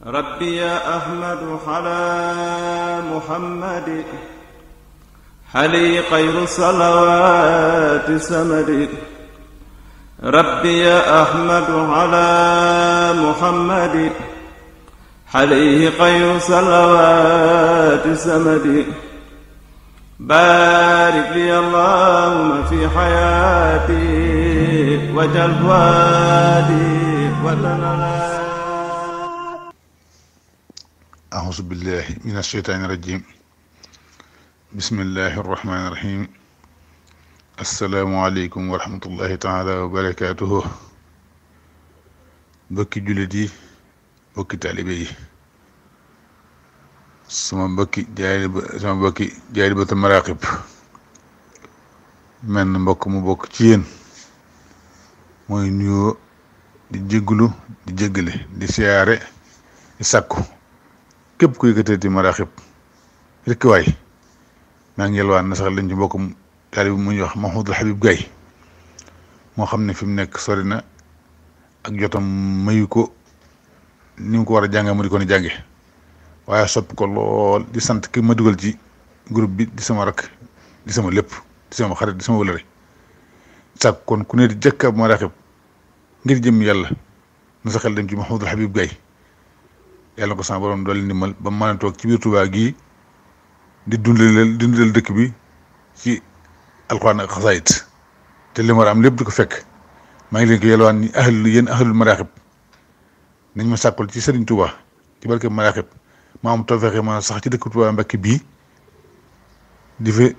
ربي يا أحمد على محمد حلي خير صلوات سمد. ربي يا أحمد على محمد عليه خير صلوات سمد. بارك لي اللهم في حياتي وجل فؤادي وتنالي. أعوذ بالله من الشيطان الرجيم. بسم الله الرحمن الرحيم. السلام عليكم ورحمة الله تعالى وبركاته. بكي جلدي بكي طالبي sama mbokki jaaribatu maraqib men mbokk mu bokk ci yéen mooy nuyoo di jéggulu di jéggale di siyaare di sàkku képp ku yëkkatati maraqib rekk waay maa ngi yelwaan na sax lañ ci mbokkum taalib mu ñuy wax Mahmoudou Habib Gaye moo xam ne fi mu nekk sori na ak jotam mayu ko ni mu ko war a jànge mu di ko ni jànge waaye sopp ko lool di sant ki ma dugal ci groupe bi di sama rakk di sama lépp di sama xarit di sama wëlëre sax kon ku ne di jëkk ab maraqib ngir jëm yàlla na sa xel dem ci Mahmoudou Habib Gaye yàlla ko sama borom doole ndimbal ba mën a toog ci biir Tuubaa gii di dundal dëkk bi ci alxuraan ak xasaayit te li ma war a am lépp di ko fekk maa ngi leen ko yelwaan ni yéen ahlul maraqib nañ ma sàkkul ci Sëriñ Tuubaa ci barke maraqib ma am tawfeex ma sax ci dëkk Tuubaa Mbàkke bii di fi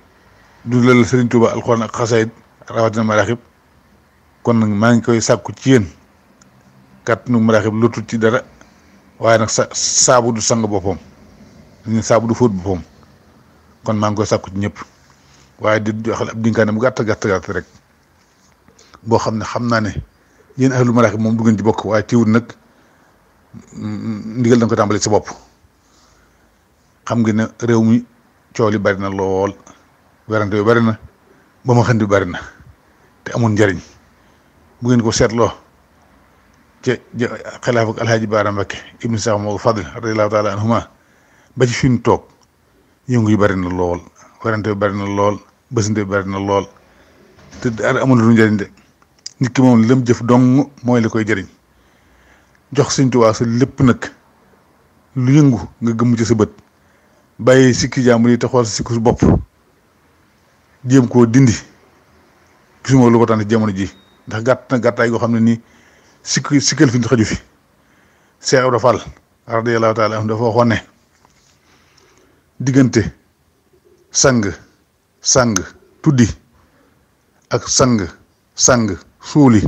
dundal Sëriñ Tuubaa alxuraan ak xasaayit rawatina maraqib kon nag maa ngi koy sàkku ci yéen kàttanu maraqib lotut ci dara waaye nag saabu du sang boppam dañu saabu du fóot boppam kon maa ngi koy sàkku ci ñëpp waaye di joxal ab dinkaane bu gàtt rek boo xam ne xam naa ne yéen ahlul maraqib moom du ngeen ci bokk waaye teewul nag ndigal da nga ko tàmbali sa bopp. xam nga ne réew mi coow li bari na lool werante bi bari na ba ma xën bi bari na te amul njariñ bu ngeen ko seetloo ca xilaaf ak alhaaji Baara Mbakke ibnu Seex Mamadu Fadil radiyallaahu taala anhuma ba ci fi ñu toog yëngu yi bari na lool werante bi bari na lool bësante bi bari na lool te dara amul lu njariñ de nit ki moom lam jëf dong mooy li koy jëriñ jox Sëñ Tuubaa sa lépp nag lu yëngu nga gëmm ci sa bët bàyyi sikki jàmbur yi te xool sa sikku su bopp jéem koo dindi gisuma lu ko tànn jamono ji ndax gàtt na gàttaay goo xam ne nii sikkal fi xaju fi Cheikh Ibra Fall radiyallahu taala anhu dafa waxoon ne diggante sang tuddi ak sang suuli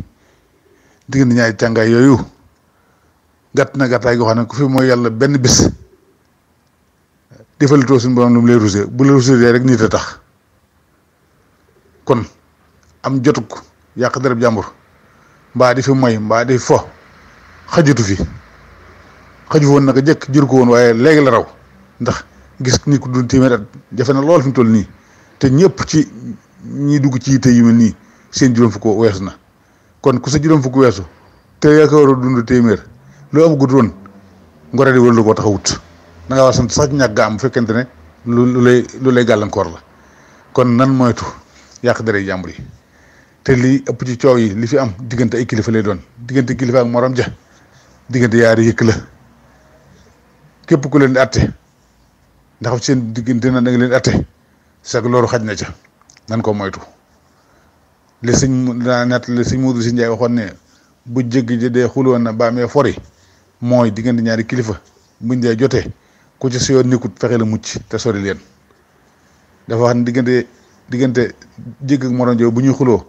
diggante ñaari càngaay yooyu gàtt na gàttaay goo xam ne ku fi mooy yàlla benn bis defalitoo suñu borom lu mu lay rusé bu la rusé rek nit a tax kon am jotuk yàq dereb jàmbur mbaa di fi moy mbaa di fo xajutu fi xaju woon naka jëkk jur ko woon waaye léegi la raw ndax gis ni ku dul téeméer at jafe na lool fi mu toll nii te ñëpp ci ñi dugg ci yitte yu mel nii seen juróom fukk weesu na kon ku sa juróom fukk weesu te yaa ko war a dund téeméer loo amagut woon ngore di wala lu ko taxawut da nga war sant sax ñàkk ga am bu fekkente ne lu lay gàllankoor la kon nan moytu yàq dere jàmbur yi te lii ëpp ci coow yi li fi am diggante ay kilifa lay doon diggante kilifa ak morom ja diggante yaari yëkk la képp ku leen di atte ndax seen diggante na da nga leen di atte c'est que loolu xaj na ca nan ko moytu li sëñ Moodu Si Njaay waxoon ne bu jéggi ji dee xuloon na baamee fori mooy diggante ñaari kilifa buñ dee jotee ku ci si yoon nekkut fexe la mucc te sori leen dafa wax ne diggante jégg ak morom jo bu ñuy xuloo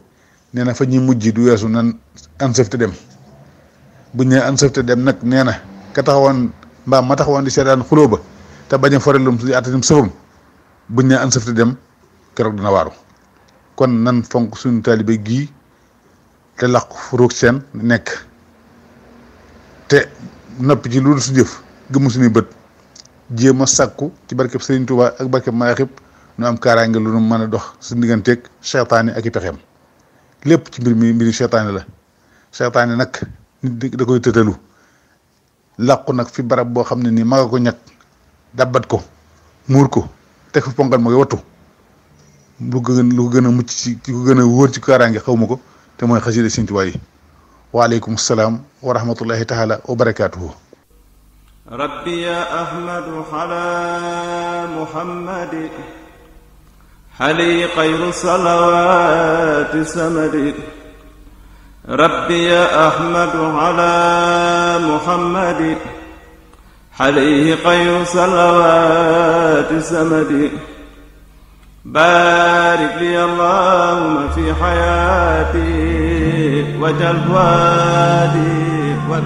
nee na fa ñuy mujj du weesu nan ansëf te dem buñ ne ansëf te dem nag nee na ka taxawoon mbaam ma taxawoon di seetaan xuloo ba te bañ a forelum si attatim sëfam buñ ne ansëf te dem keroog dina waaru kon nan fonk suñu taalibe gii te laq furuug seen nekk te noppi ci lu su jëf gëmm suñuy bët jéem a sàkku ci barkeb Sëriñ Tuubaa ak barkeb maraqib nu am kaaraange lu nu mën a dox su digganteeg seytaane ak i pexeem lépp ci mbiri seytaane la seytaane nag nit da koy tëtalu làqu nag fi barab boo xam ne nii ma nga ko ñag dabbat ko muur ko teg fa ponkal ma koy wattu lu ko gën a mucc ci ko gën a wóor ci kaaraange xaw ma ko te mooy xasida Sëñ Tuubaa yi waaleykum salaam wa rahmatullahi taala wa barakaatuhu rabbi ya ahmadu ala muhammadi xali xayru salawaati samadi rabbi ya ahmadu ala muhammadi xali xayru salawaati samadi baarik li allahumma fi xayaati wajal waadi wa